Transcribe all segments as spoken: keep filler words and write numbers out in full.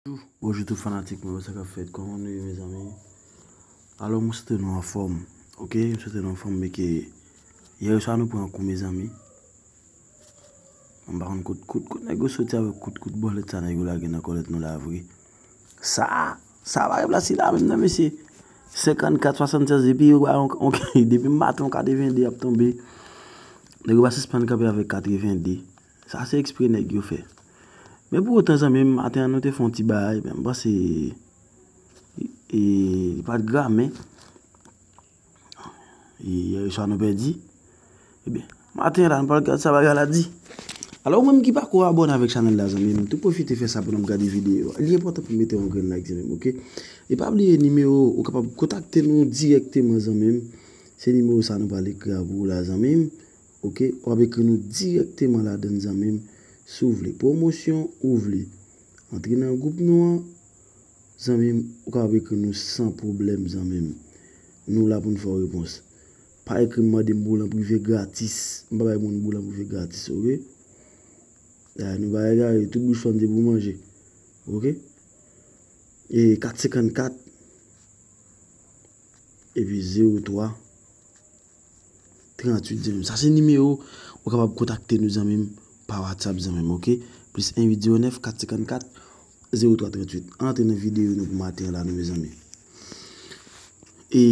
Bonjou tout fanatik mwen, sa k ap fèt? Kòman nou ye, mezanmi? Alò, mwen swete nou anfòm, oke? Mwen swete nou anfòm, men ke yè swa nou pran kou, mezanmi. Mwen pa konn kout, kout, kout nèg yo soti avèk kout, kout bòlèt sa nèg yo lage nan kòlèt nou la vre. Sa, sa pa replase la menm nan, mesye. Senkannkat swasannsèz, epi yo ba yon, yon, depi maten yon katrevende ap tonbe. Nèg yo pa sispann kanpe avèk katrevende. Sa se ekspre nèg yo fè. Men pou otan, zanmi m, maten an nou te fè yon ti bagay, men m panse, e, li pa t grav, men, e, yè swa nou pèdi. Ebyen, maten an la, nou pral gad sa bagay la di. Alò, ou menm ki pako abòne avèk chanèl la, zanmi m, tou pwofite fè sa pandan m gade videyo a. Li enpòtan pou mete yon grenn like, zanmi m, oke? E pa bliye nimewo, ou kapab kontakte nou dirèkteman, zanmi m. Se nimewo sa nou pral ekri a pou ou la, zanmi m. Oke, w ap ekri nou dirèkteman ladan l, zanmi m. Si w vle pwomosyon, ou vle antre nan gwoup nou an, zanmi m, ou kapab ekri nou san pwoblèm, zanmi m. Nou la pou n fè w repons. Pa ekri m mande m boul an prive gratis. M pa bay moun boul an prive gratis, oke? Dayè, nou pa egare, tout bouch fann se pou manje. Oke? E kat senkannkat, epi zewo twa, tranntuit, zanmi m. Sa se nimewo ou kapab kontakte nou, zanmi m, pa WhatsApp, zanmi m, oke? Plis en uit zewo nèf kat senkannkat zewo twa tranntuit. Ann antre nan videyo nou pou maten an la, nou, mezanmi. E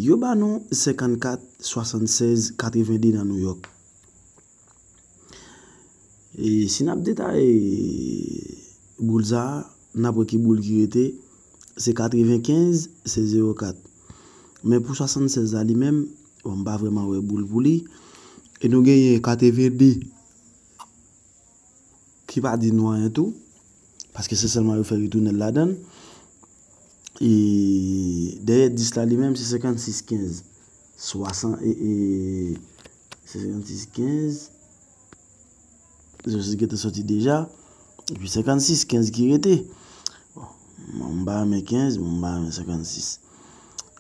yo ba nou senkannkat swasannsèz katrevende nan Nouyòk. E si n ap detaye boul sa a, n ap wè ki boul ki rete, se katrevenkenz, se zewo kat. Men pou swasannsèz la li menm, bon, m pa vrèman wè boul pou li. E nou genyen katrevende ki pa di nou anyen tou, paske se sèlman yo fè retounen l ladan l. E dèyè dis la li menm, se senkannsis kenz. Swasan, e, e, se senkannsis kenz. Zewo sis gentan soti deja. Epi senkannsis kenz ki rete. Bon, m pa renmen kenz, m pa renmen senkannsis.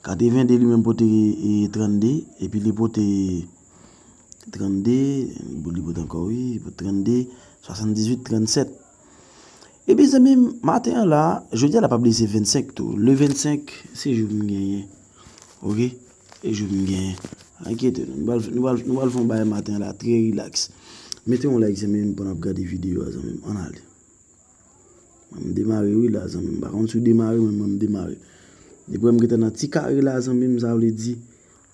Katrevende li menm pote, e, trannde, epi li pote trannde, li pote ankò, wi, li pote trannde, swasanndizuit, trannsèt. Epi, zanmi m, maten an la, jodi a la pa bliye se vennsenk tou. Le vennsenk, se jou m genyen. Oke? Se jou m genyen. Pa enkyete nou. Nou pral, nou pral, nou pral fè yon bagay maten an la, trè rilaks. Mete yon like, zanmi m, pandan n ap gade videyo a, zanmi m. Ann ale. Mwen, m demare, wi, la, zanmi m. M pa konn si w demare, men mwen, m demare. Depi m gentan nan ti kare la, zanmi m, sa vle di,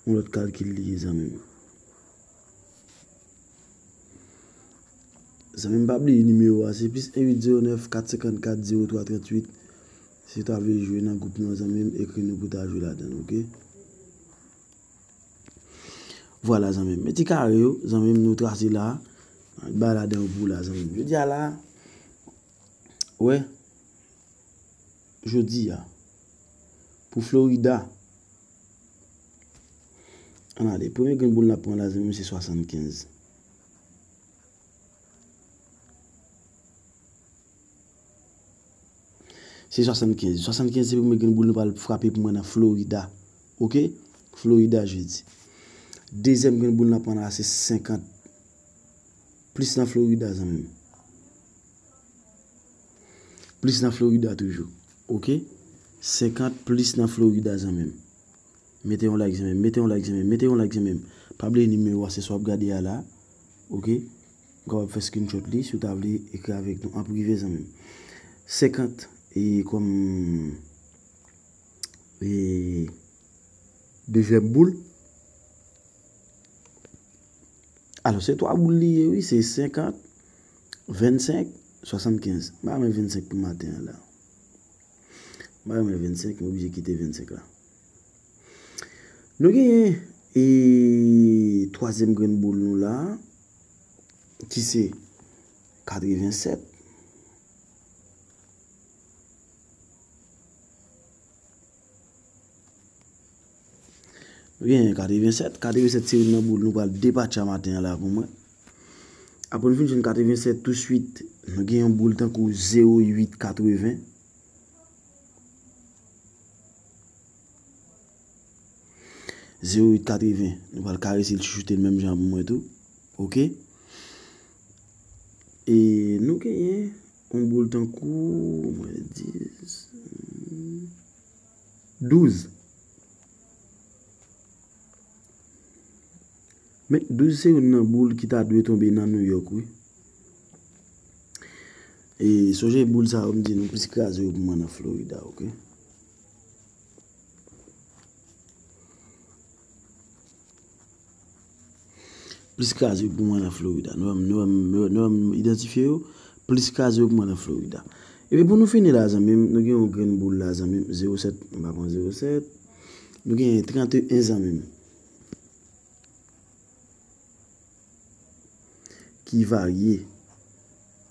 yon lòt kalkil li ye, zanmi m. Zanmi m, pa bliye nimewo a, se plis en uit zewo nèf kat senkannkat zewo twa tranntuit. Si w ta vle jwe nan gwoup nou an, zanmi m, ekri nou pou w ta jwe ladan l, oke? Vwala, zanmi m. Men ti kare yo, zanmi m, nou trase la. Bay ladan yo pou w la, zanmi m. Jodi a la, wè, jodi a, pou Florida, ann ale. Premye grenn boul n ap pran la, zanmi m, se swasannkenz. Se swasannkenz. Swasannkenz se premye grenn boul nou pral frape pou mwen nan Florida. Oke? Florida jodi. Dezyèm grenn boul n ap pran la se senkant. Plis nan Florida, zanmi m. Plis nan Florida toujou. Oke? Senkant plis nan Florida, zanmi m. Mete yon like, zanmi m. Mete yon like, zanmi m. Mete yon like, zanmi m. Pa bliye nimewo a, se sa w ap gade a la. Oke? Ou kapab fè screenshot li si w ta vle ekri avèk nou an prive, zanmi m. Senkant, e kòm, e dezyèm boul. Alò, se twa boul li ye, wi, se senkant, vennsenk, swasannkenz. M pa renmen vennsenk pou maten an la. M pa renmen vennsenk, m oblije kite vennsenk la. Nou genyen, e, twazyèm grenn boul nou la, ki se katrevensèt. Nou genyen katrevensèt. Katrevensèt se youn nan boul nou pral depatcha maten an la pou mwen. Apre nou fin jwenn katrevensèt, touswit, nou gen yon boul tankou zewo uit katreven. Zewo uit katreven. Nou pral karese l, chouchoute l menm jan pou mwen tou. Oke? E nou genyen yon boul tankou, mwen, dis, douz. Men douz se youn nan boul ki ta dwe tonbe nan New York, wi. E sonje boul sa yo, m di nou, plis kraze yo pou mwen nan Florida, oke? Plis kraze pou mwen nan Florida. Nou wè m, nou wè m, nou wè m, nou wè m idantifye yo. Plis kraze pou mwen nan Florida. Epi pou nou fini la, zanmi m, nou gen yon grenn boul la, zanmi m, zewo sèt, m pa pran zewo sèt. Nou gen trannteyen, zanmi m, ki varye.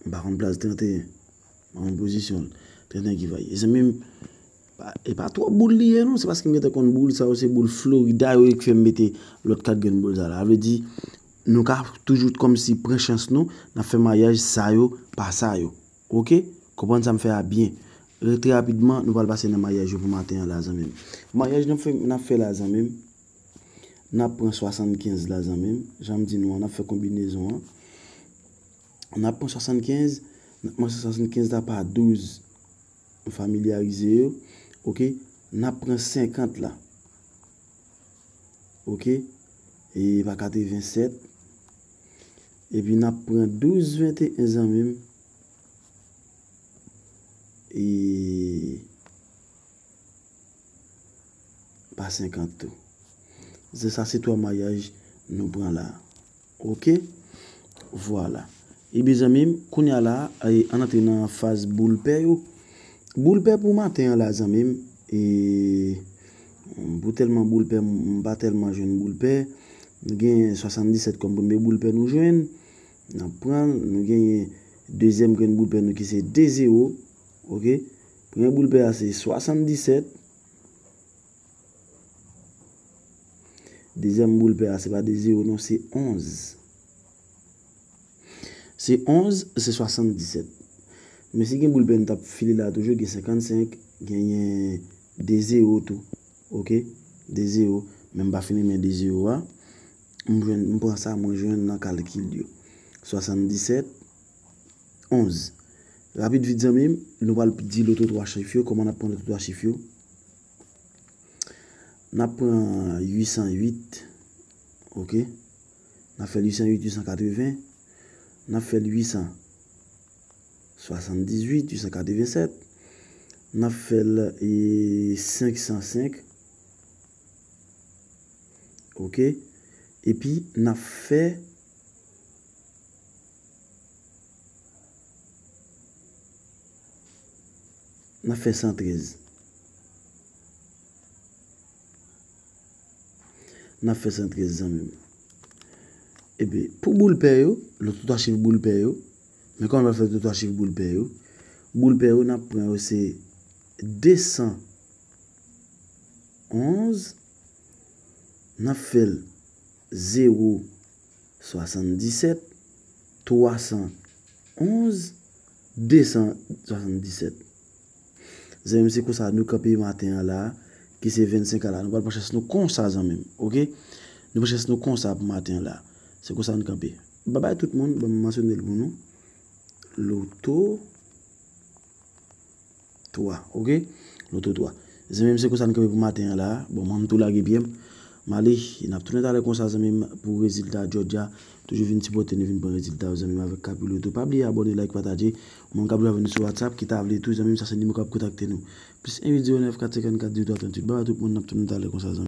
M pa konn plas trannteyen. An pozisyon l. Trannteyen ki varye. Zanmi m, pa, e pa twòp boul li ye, non. Se paske m gentan konn boul sa yo, se boul Florida yo ki fè m mete lòt kat grenn boul sa la. Sa vle di, nou ka toujou kòmsi pran chans nou, n ap fè maryaj sa yo, pa sa yo. Oke? Konprann sa m fè a byen. Re-, trè rapidman, nou pral pase nan maryaj yo pou maten an la, zanmi m. Maryaj n ap fè, n ap fè la, zanmi m. N ap pran swasannkenz la, zanmi m. Jan m di nou an, n ap fè konbinezon an. N ap pran swasannkenz, n ap pran swasannkenz la pa douz. Nou familyarize yo. Oke? N ap pran senkant la. Oke? E pa katrevennsèt. Epi n ap pran douz venteyen, zanmi m. E pa senkant tou. Se sa, se twa maryaj nou pran la. Oke? Vwala. Ebyen, zanmi m, kounye a la, e, ann antre nan faz boul pè yo. Boul pè pou maten an la, zanmi m. E, pou tèlman boul pè, m, m pa tèlman jwenn boul pè. Nou gen swasanndisèt kòm premye boul pè nou jwenn. N ap pran l. Nou genyen dezyèm grenn boul pè nou ki se de zewo. Oke? Premye boul pè a se swasanndisèt. Dezyèm boul pè a, se pa de zewo non, se onz. Se onz, se swasanndisèt. Men si gen boul pè n t ap file la toujou, gen senkannsenk, genyen de zewo tou. Oke? De zewo. Men m pa fin renmen de zewo a. M jwenn, m pran sa, mwen jwenn nan kalkil yo. Swasanndisèt, onz. Rapid vit, zanmi m, nou pral di loto twa chif yo. Kòman n ap pran loto twa chif yo? N ap pran uit san uit, oke? N ap fè l uit san uit, uit san katreven. N ap fè l uit san swasanndizuit, uit san katrevennsèt. N ap fè l, e, senk san senk. Oke? Epi, n ap fè N ap fè san trèz. N ap fè san trèz, zanmi m. Ebyen, pou boul pè yo, loto twa chif boul pè yo, men kòman n ap fè loto twa chif boul pè yo? Boul pè yo, n ap pran yo, se de san onz, n ap fè l zewo swasanndisèt, twa san onz, de san swasanndisèt. Zanmi m, se konsa nou kanpe maten an la, ki se vennsenk a la. Nou pral pran chans nou konsa, zanmi m, oke? Nou pran chans nou konsa pou maten an la. Se konsa nou kanpe. Babay tout moun, ban m mansyone l pou nou. Loto twa, oke? Loto twa. Zanmi m, se konsa n kanpe pou maten an la. Bon, mwen, m tou lage pye m. M ale, n ap tounen talè konsa, zanmi m, pou rezilta Georgia. Toujou vin sipòte nou, vin pran rezilta yo, zanmi m, avèk Kapi Loto. Pa bliye abòne, like, pataje. Ou menm k ap jwenn nou sou WhatsApp, ki ta vle tou, zanmi m, sa se nimewo k ap kontakte nou. Plis en uit zewo nèf kat senkannkat dizuit twa tranntuit. Babay tout moun, n ap tounen talè konsa, zanmi m.